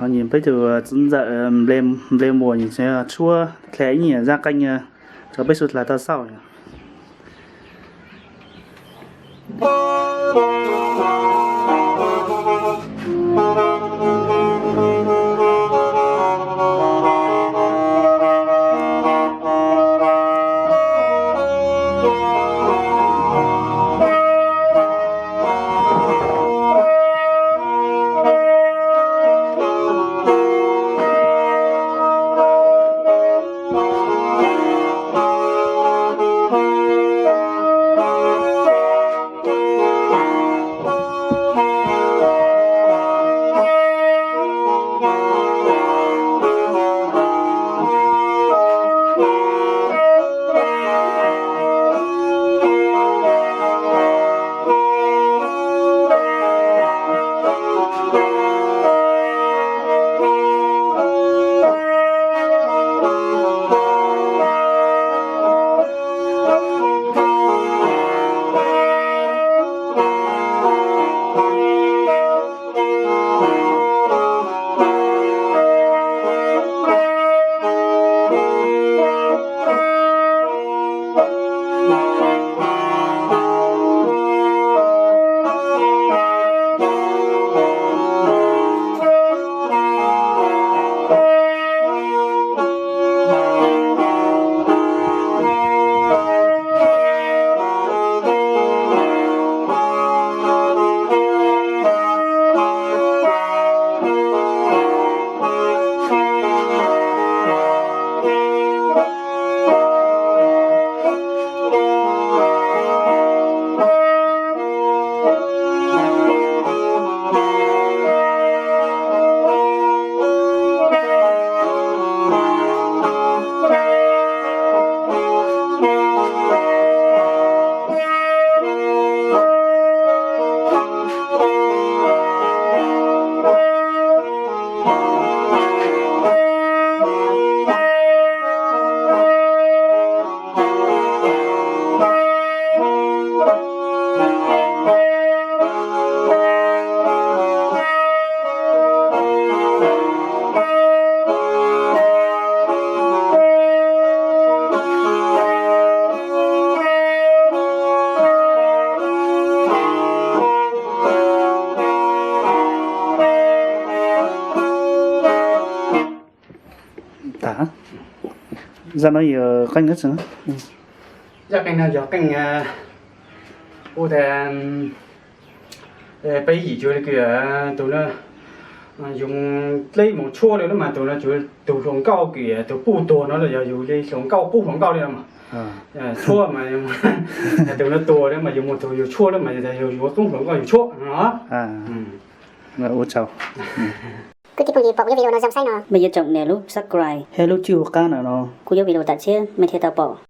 Nws peb tus txiv ntxawm nple muas nws tshuab hle ib nyuag zaj qeej rau peb sawv daws tau xauj. Zaj no yog qeej, zaj qeej no yog qeej ua tas peb yim cuag li tus no, yus dleb mus tshuab li mas tus no cuag tus hluas nkauj kws tus puj tuag no los yog yus li hluas nkauj pub hluas nkauj li no mas tshuab mas tus no tuag li mas yus mus tus yus tshuab li mas yus ua tub hluas nkauj yus tshuab no. Ua tsaug. Kwv tij phooj ywg pom kuv cov video no zoo saib no, mej yuav tsum nias lub subscribe thiab lub cwj qab ntawm no, kuv cov video tam txhiab mej thiaj tau pom.